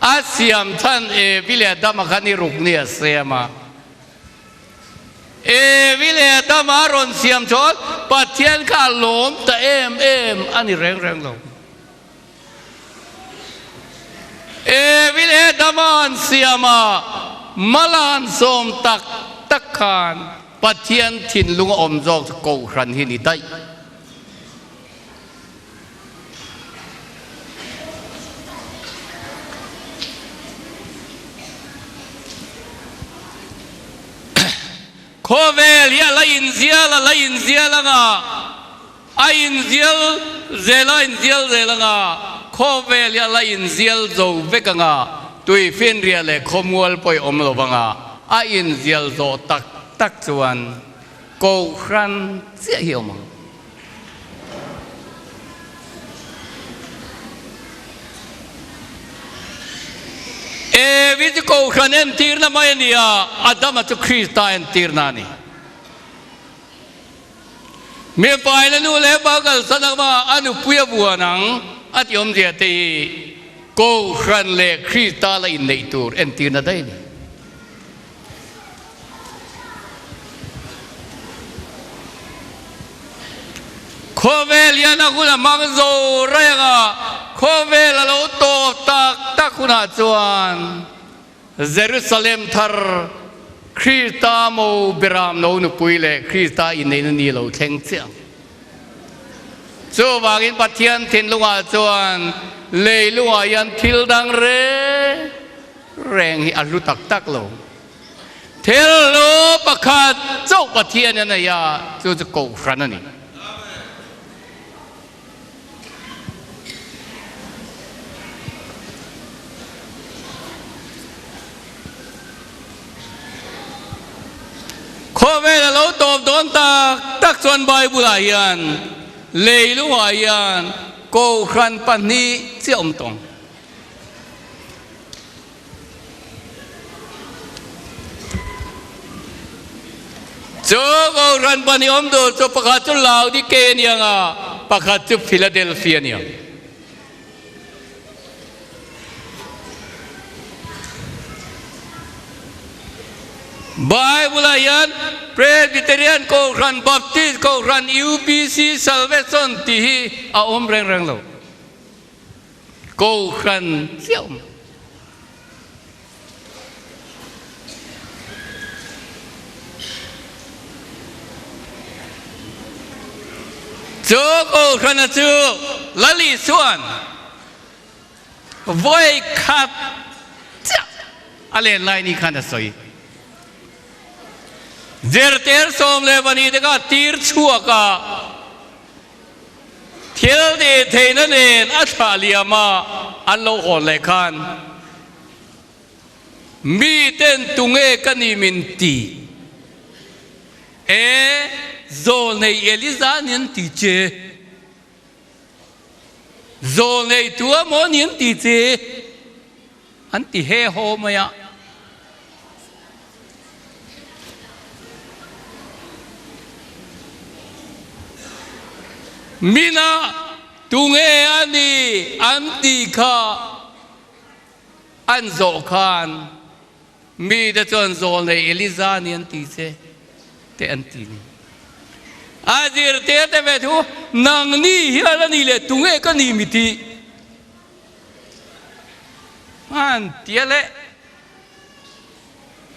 A siam chhan Evi leh Adama kha ni ruk ni a siam a. Evi leh Adama a rawn siam chuan Pathian kha a lawm ta em em a ni reng reng lo. Evi leh Adama an siam a, mala an sawm tak tak khan Pathian thinlung a awm zawk chu Kohhran hi ni daih. Khawvel hi a la inzial a la inzial anga, a inzial zel a inzial zel anga, khawvel hi a la inzial zo vek anga, tuifinriah leh khawmual pawh i awm lo anga, a inzial zawh tak tak chuan Kohhran chiah hi a awm ang. Evi chu Kohhran entirna mai a ni a, Adama chu Krista entirna a ni. Mipa in a nu leh pa kalsan anga a nupui a vuan ang a ti awmzia te hi Kohhran leh Krista la inneih tur entirna daih a ni. Khawvel hian a hun a hmang zo reng a, khawvel a lo tawp tak tak hunah chuan Jerusalem thar Krista mo beram no nupui leh Krista inneihna ni lo thleng chiah ang. Chuvangin Pathian thinlungah chuan leilungah hian thil dang reng Reng hi a hlu tak tak lo. Thil hlu pakhat chauh Pathian a nei a, chu chu Kohhran a ni. Khawvel a lo tawp dawn tak tak chuan Bible-ah hian leilungah hian Kohhran pahnih chiah awm tawng. Chu Kohhran pahnih awm tur chu pakhat chu Laodike a ni ang a, pakhat chu Philadelphia a ni ang. Bible-ah hian Presbyterian Kohhran, Baptist Kohhran, UPC, Salvation tih hi a awm reng reng lo. Kohhran chiah awm. Chu Kohhrana chu Lal Isua'n vawi khat chiah a len lai ni khan a sawi. Zirtir 12 te kha tir chhuak a. Thil tih theihna nen a thlah liam a, an lo hawn leh khan miten tunge ka ni min ti? E, zawlnei Eliza ni an ti che. Zawlnei tua maw ni an ti che? An ti he haw mai a. Mina tunge a ni an tih kha an zawh khan mite chuan zawlnei Eliza ni an ti che te an ti ni. A zirtirte ve thu nangni hian a ni leh tunge ka ni mi tih. An tia leh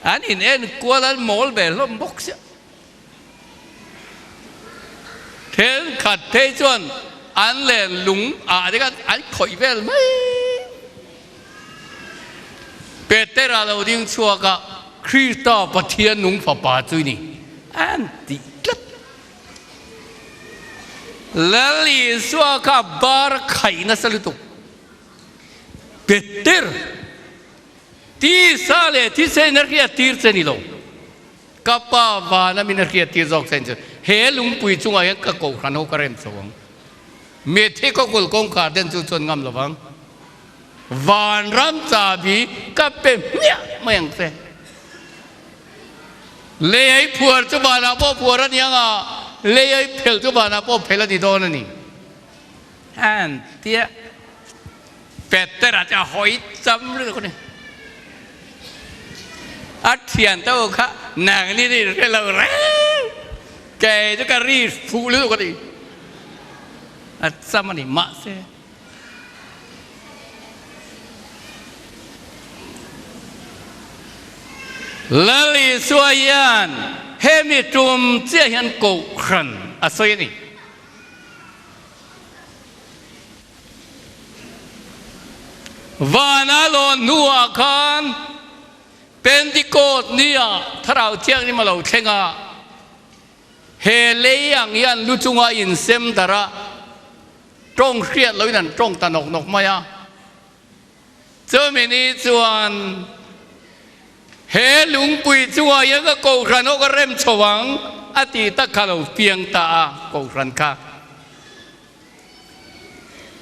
an in en kual an mawl ve hlawm bawk sia. Thenkhat phei chuan an len lung ah te khan an khawih vel mai. Petera lo ding chhuak a, Krista Pathian nung fapa chu i ni an tih tlat. Lal Isua kha bar khaih nasa lutuk. Peter, tisa leh thisen a hriat tir che ni lo. Ka Pa vana min a hriat tir zawk che ni chu. He lungpui chungah hian ka kohhran ho ka rem chho ang. Mitthi kawkul kawngkhar den chu chuan ngam lovang. Vanram chabi ka pe hmiah mai ang che. Lei ai phuar chu vanah pawh phuar a ni ang a, lei ai phel chu vanah pawh phel a ni dawn a ni. An tia. Petera chu a hawi cham lutuk a ni. A thian te ho kha nang ni ri hre lo reng kei chu ka ri fuh lutuk a ni. A cham a ni mahse. Lal Isua hian hemi tum chiah hian kohhran a sawi a ni. Vana lawn hnuah khan Pentecost nia Thlarau Thianghlim a lo thleng a, he lei ang hian lu chunga insem darh a, tawng hriat loin an tawng ta nawk nawk mai a. Chumi ni chuan he lungpui chungah hian ka kohhran ho ka rem chho ang a tih tak kha lo piang ta a, kohhran kha.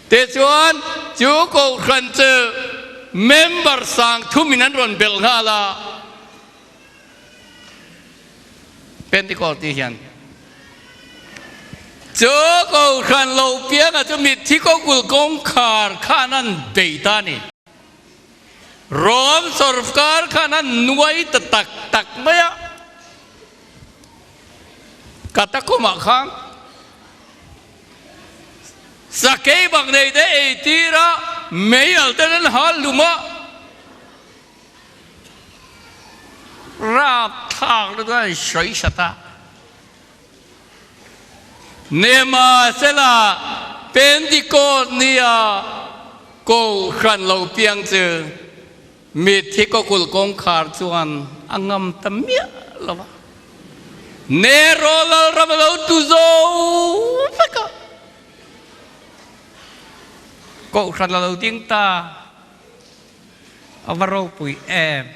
Tichuan, chu kohhran chu member sang thumin an rawn belh nghal a, Pentecost tih hian. Chu kohhran lo pianga chu mitthi kawkul kawngkhar khan an bei ta a ni. Rom sorkar khan an nuai ta tak tak mai a, Katakumah khan Sakei bak nei te ei tir a, mei al ten an hal lum a, rapthlak lutuk an sawi sat a. Nimahsela, Pentecost nia Kohhran lo piang chu Mitthi kawkulh kawngkhar chuan a ngam ta miah lo va. Nero lalram a lo tu zo vek a, Kohhran a lo ding ta, a va ropui em.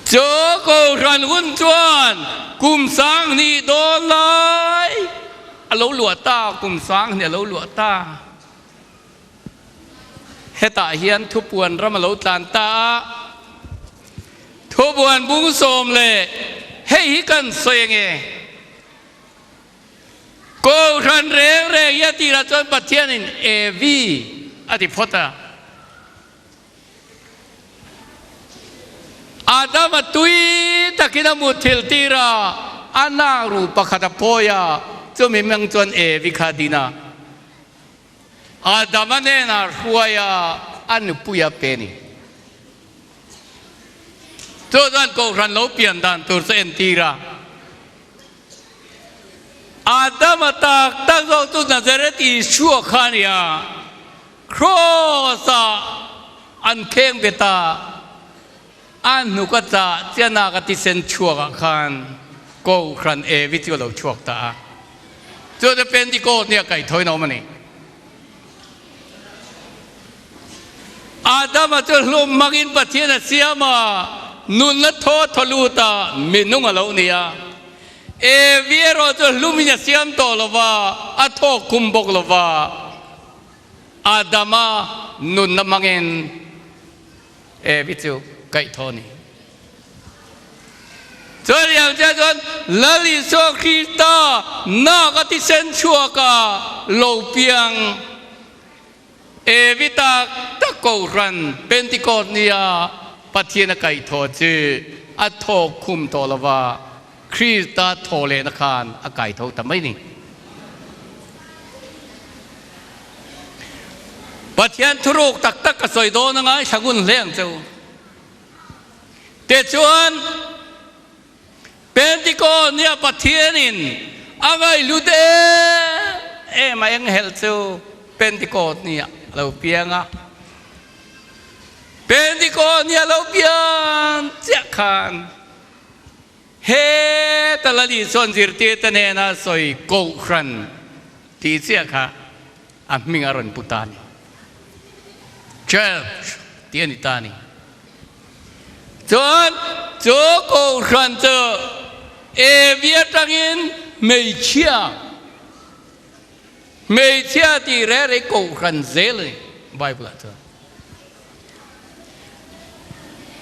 Chu Kohhran hun chuan kum 2000 dawn lai a lo luah ta, kum 2000 a lo luah ta. Hetah hian thupuan ram a lo tlan ta a, thubuan bung sawm leh hei hi kan sawi ange. Kohhran reng reng hi a tirah chuan Pathianin Evi a ti phawt a. Adama tui takin a mutthilh tir a, a nakruh pakhat a phawi a, chumi hmang chuan Evi kha a din a. Adama hnenah hruai a, a nupui a pe a ni. Chu chuan Kohhran lo pian dan tur chu a entir a. Adama tak tak zawk chu Nazareth Isua kha a ni a, Cross-ah an kheng bet a, a hnuk a chah chianak a tisen chhuakah khan Kohhran Evi chu a lo chhuak ta a. Chu chu Pentecost nia kaihthawin a awm a ni. Adama chu hlum hmangin Pathian a siam a, nunna thaw thaw lut a, minung a lo ni a. Evi erawh chu hlumin a siam tawh lo va, a thawk khum bawk lo va. Adama nunna hmangin Evi chu kaihthawh a ni. Chutiang chiah chuan Lal Isua Krista nak a thisen chhuak a lo piang Evi tak tak Kohhran Pentecost nia Pathian a kaihthawh chu a thawk khum tawh lo va, Krista thaw lehna khan a kaitho ta mai ni. Pathian thuruk tak tak ka sawi dawn a ngaithla ngun hle ang che u. Tichuan, Pentecost nia Pathianin a ngaihlut em em a enghelh chu Pentecost nia a lo piang a. Pentecost nia a lo piang chiah khan heta Lali chuan zirtirte hnena sawi Kohhran tih chiah kha a hming a rawn pu ta a ni. Church tih a ni ta a ni. Chuan chu Kohhran chu Evi atangin hmeichhia, hmeichhia tih reh reh Kohhran zel a ni Bible ah chuan.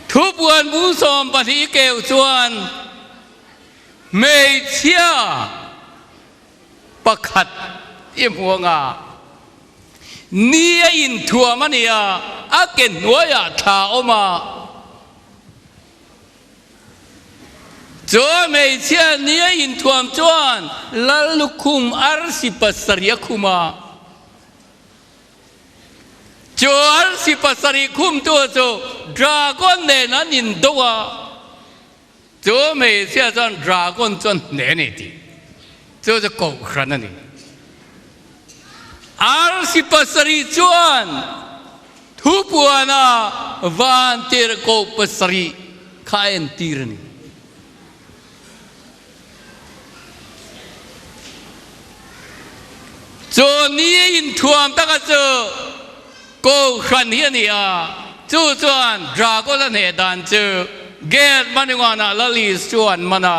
Thupuan bung 12 keu chuan hmeichhia. Pakhat i hmu anga ni a inthuam a nia, a ke hnuaiah thla a awm a. Chu hmeichhia ni a inthuam chuan Lal lukhum arsi pasarih a khum a. Chu arsi pasarih khumtu chu dragon nen an indo a. Chu hmeichhia chuan dragon chuan hneh a ni tih chu chu kohhran a ni. Arsi pasarih chuan thupuana vantirhkoh pasarih kha a entir a ni. Chu ni inthuam taka chu Kohhran hi a ni a, chu chuan Dragon a hneh dan chu Gate Manunganah Lalis chu an man a,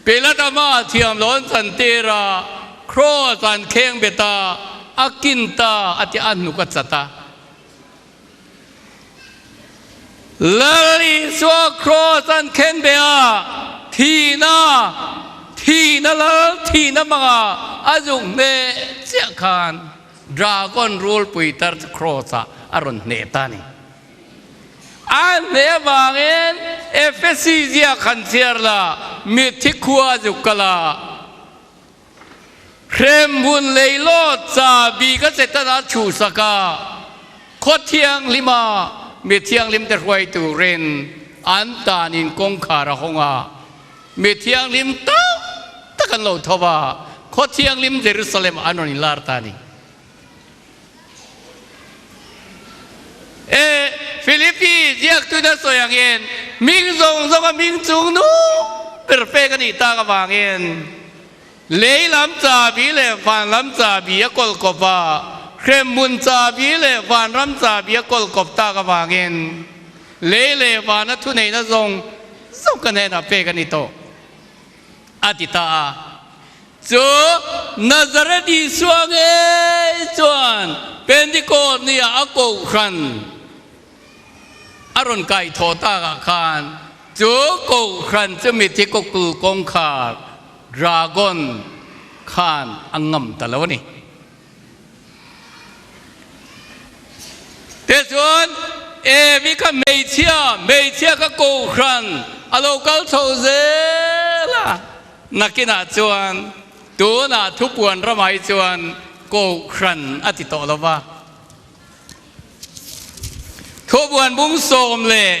Pilatama thiam lo an chantir a, Cross an kheng bet a, a kin ta a ti a hnuk a chat a. Lal Isua Cross an khen beh a, thihna, thihna lal thihna hmanga a zuk hneh chiah khan Dragon rulpui tar chu Cross ah a rawn hneh ta a ni. A hneh avangin Ephesi ziak han chhiar la, mitthi khua a zuk kal a, Hremhmun leilawt chabi ka Setana chhuhsak a, khaw thianghlima mi thianghlimte hruai turin an tanin kawngkhar a hawng a, mi thianghlim tak tak an lo tho a, khaw thianghlim Jerusalem an rawn inlar ta a ni. E Philippi ziaktuin a sawi angin hming zawng zawnga hming chung nu ber pek a nih tak avangin lei lam chabi leh van lam chabi a kawl kawp a, hremhmun chabi leh vanram chabi a kawl kawp tak avangin lei leh vana thuneihna zawng zawng ka hnenah pek a ni tawh a ti ta a. Chu Nazareth Isua ngei chuan Pentecost nia a kohhran a rawn kaihthawh takah khan chu kohhran chu mithi kawkul kawngkhar, dragon, khan a ngam ta lo a ni. Tichuan, Evi kha hmeichhia, hmeichhia kha kohhran a lo kal chho zel a. Nakinah chuan tunah thupuan ramah hi chuan kohhran a ti tawh lo va. Thupuan bung sawm leh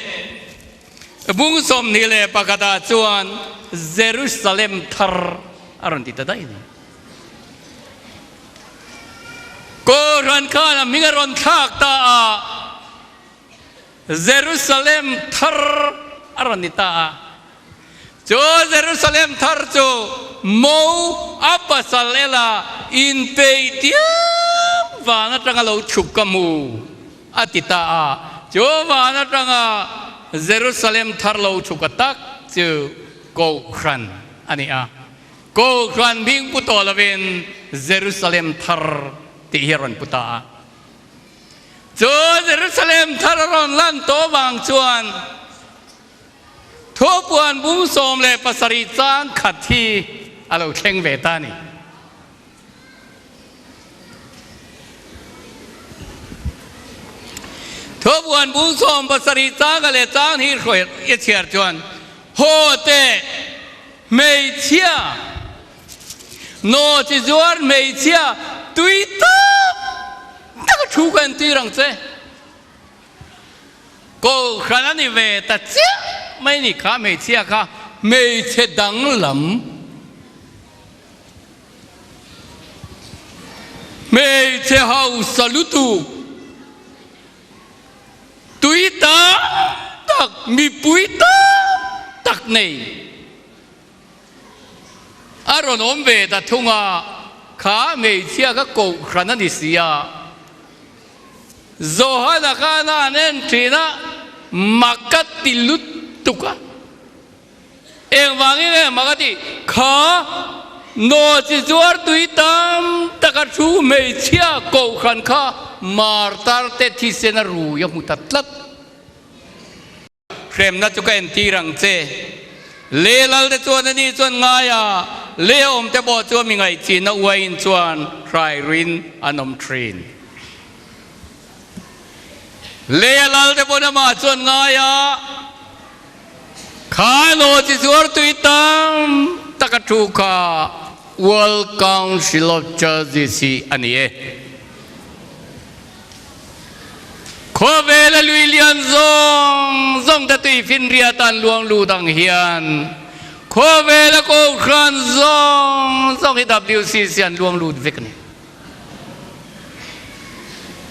bung 21 ah chuan Jerusalem thar a rawn ti ta daih a ni. Kohhran khan a hming a rawn thlak ta a, Jerusalem thar a rawn ni ta a. Chu Jerusalem thar chu mo a pasal ela inpeih diam van atanga lo chhuk ka hmu a ti ta a. Chu van atanga Jerusalem thar lo chhuk a tak chu Kohhran a ni a. Kohhran hming pu tawh lovin Jerusalem thar tih hi a rawn pu ta a. Chu Jerusalem thar a rawn lan tawh vang chuan Thupuan bung 17 chang khat hi a lo thleng ve ta a ni. Thupuan bung 17 chang leh chang hi hruai i chhiar chuan haw teh hmeichhia nawchi zuar hmeichhia tui tak tak a thu ka entir ang che. Kohhran a ni ve ta chiah mai ni kha hmeichhia kha hmeichhe danglam hmeichhe hausa lutuk tui tam tak mipui tam tak nei a rawn awm ve ta thung a kha hmeichhia kha kohhran a ni si a. Johana khan a han en thin a, mak a ti lutuk a. Engvangin nge mak a tih? Kha nawchi zuar tui tam taka thu hmeichhia kohhran kha martar te thisen a rui a hmu ta tlat. Hremna chu ka entir ang che. Lelal te chuan ani chuan ngai a, Lei a awm te pawh chu mi ngaihchihna uaiin chuan hrai ruin an awm thin. Lei a lal te pawn amah chuan ngai a, Kha nawh chi zuar tui tam tak a thu kha World Council of Churches hi a ni e. Khawvela lui lian zawng zawng te tui finriat an luang lut ang hian khawvela kohhran zawng zawng hi WCC an luang lut vek a ni.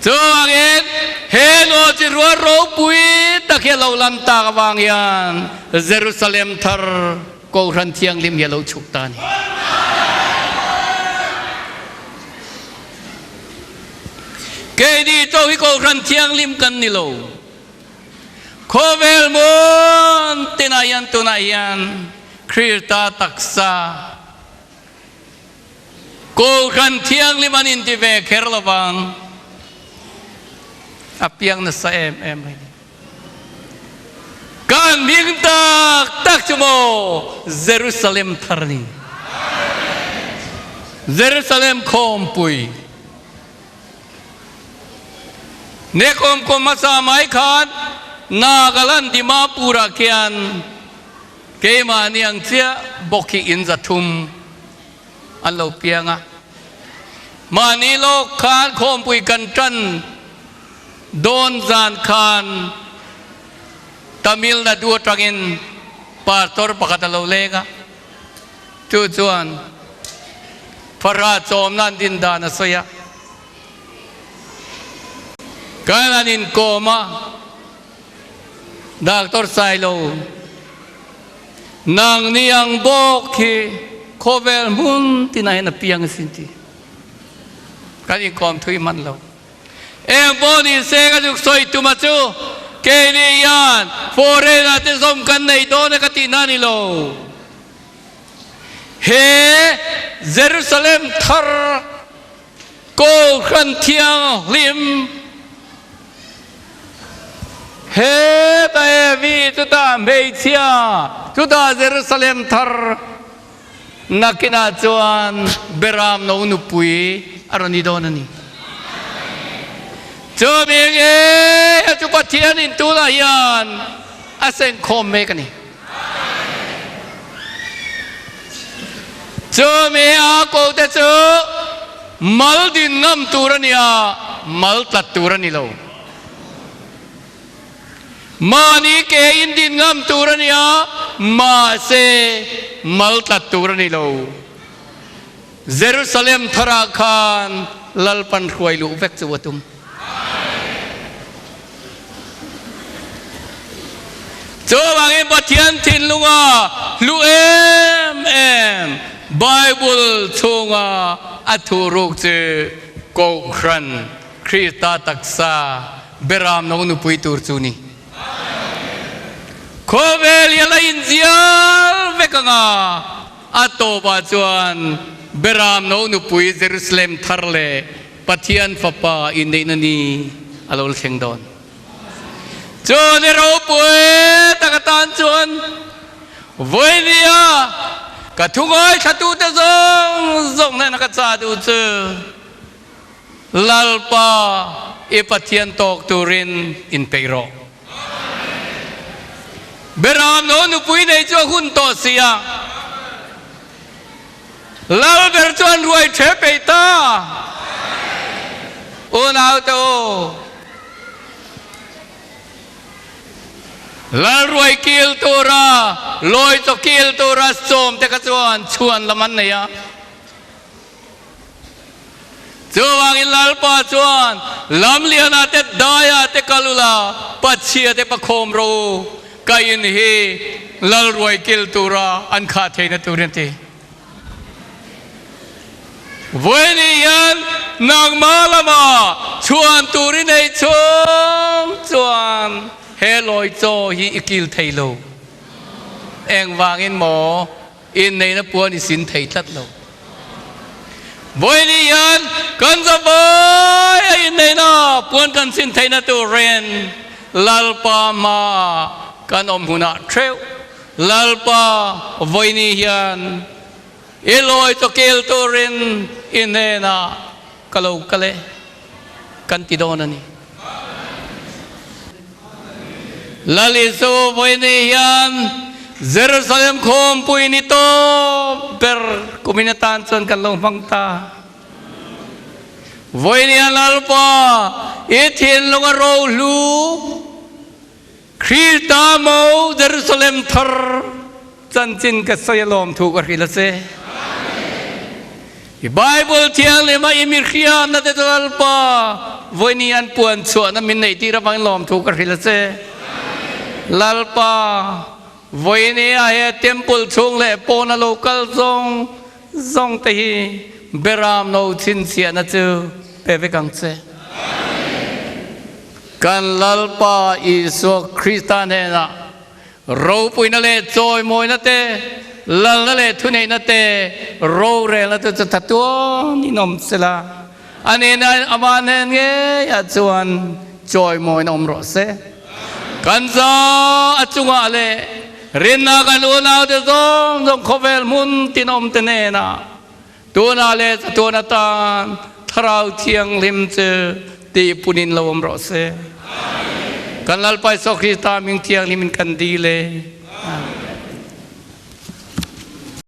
Chuvangin he naw chi rual ropui tak hi a lo lan tak avang hian Jerusalem thar kohhran thianghlim hi a lo chhuk ta a ni. Keini chaw hi Kohhran Thianghlim kan ni lo. Khawvel hmun tinah hian tunah hian Krista taksa Kohhran Thianghlim an inti ve kher lo vang. A piang nasa em em mai ni. Kan hming tak tak chu maw Jerusalem thar ni. Jerusalem khawmpui. Ne kawmkawm hmasa mai khan Nagaland Dimapur ah khian keimahni ang chiah bawk hi in 300 an lo piang a. Mahni lawk khan khawmpui kan tan dawn zan khan Tamil Nadu atangin pastor pakhat a lo leng a, chu chuan Farah chawmna an din dan a sawi a, kan an inkawm a, Doctor Sailo, nangni ang bawk hi khawvel hmun tinah hian a piang asin tih kan inkawm thui hman lo. Eng pawh ni se ka zuk sawi tum a chu keini hian foreign ah te zawm kan nei dawn e ka tih na ni lo. He Jerusalem thar Kohhran Thianghlim heta Evi chutah hmeichhia chutah Jerusalem thar Nakinah chuan Beram no nupui a rawn ni dawn a ni. Chu mi nge a chu Pathian in tunah hian a sengkhawm mek a ni. Chu mi a ko te chu mal din ngam tur a ni a, mal tlat tur a ni lo. Mahni ke in din ngam tur a nia, mahse mal tlat tur a ni lo. Jerusalem tharah khan Lalpan hruai luh vek chu a tum. Chuvangin Pathian thinlunga hlu em em Bible chhunga a thuruk chu Kohhran Krista taksa Beram no nupui tur chu ni. Khawvel hi a la inzial vek ang a, a tawpah chuan Beram no nupui Jerusalem thar leh Pathian Fapa inneihna ni a lo la thleng dawn. Chu ni ropui tak atan chuan vawinia ka thu ngaithlatute zawng zawng hnena ka chah duh chu, Lalpa i Pathian tawk turin inpeih rawh. Beram no nupui nei chu a hun tawh si a, Lal ber chuan ruai the peih ta. Unaute u, Lal ruai kil tura, lawi chaw kil tura sawm te kha chuan chhuan lam an nei a. Chuvangin Lalpa chuan, Lamliana te daia te kal ula, Pachhia te pakhawm rawh u, ka in hi Lal ruai kil tura an khah theihna turin a ti. Vawiin hian nangmah lama chhuan tur i neih chhung chuan he lawi chaw hi i kil thei lo. Engvangin maw? Inneihna puan i sin thei tlat lo. Vawiin hian kan zavai a inneihna puan kan sin theihna turin Lalpa hmaah kan awm hunah theuh. Lalpa vawiin hian. I lawi chaw kel turin i hnenah ka lo kal e, kan ti dawn a ni. Lal Isu vawiini hian Jerusalem khawmpui ni tawp ber kumin atan chuan kan lo hmang ta. Vawiini hian Lalpa i thinlung a rohlu Krista mo Jerusalem thar chanchin ka sawi alawm thu ka hrilh a che. I Bible thianghlim a i mi hriatna te chu Lalpa vawiini an puan chhuahna min neih tir avangin lawm thu ka hrilh a che. Lalpa vawiini a he temple chhung leh pawna lo kal zawng zawng te hi beram no chhinchhiahna chu pe vek ang che. Kan Lalpa Isua Krista hnenah ropuina leh chawimawina te, lalna leh thuneihna te, rorelna te chu thatuan in awm sela, a nena amah hnen ngeiah chuan chawimawina awm rawh se. Kan za a chungah leh rinna kan unaute zawng zawng khawvel hmun tin awmte hnenah Tunah leh chatuan atan Thlarau Thianghlim chu tihpun in lo awm rawh se. Kan Lalpa Isua Krista hming thianghlim in kan dil e.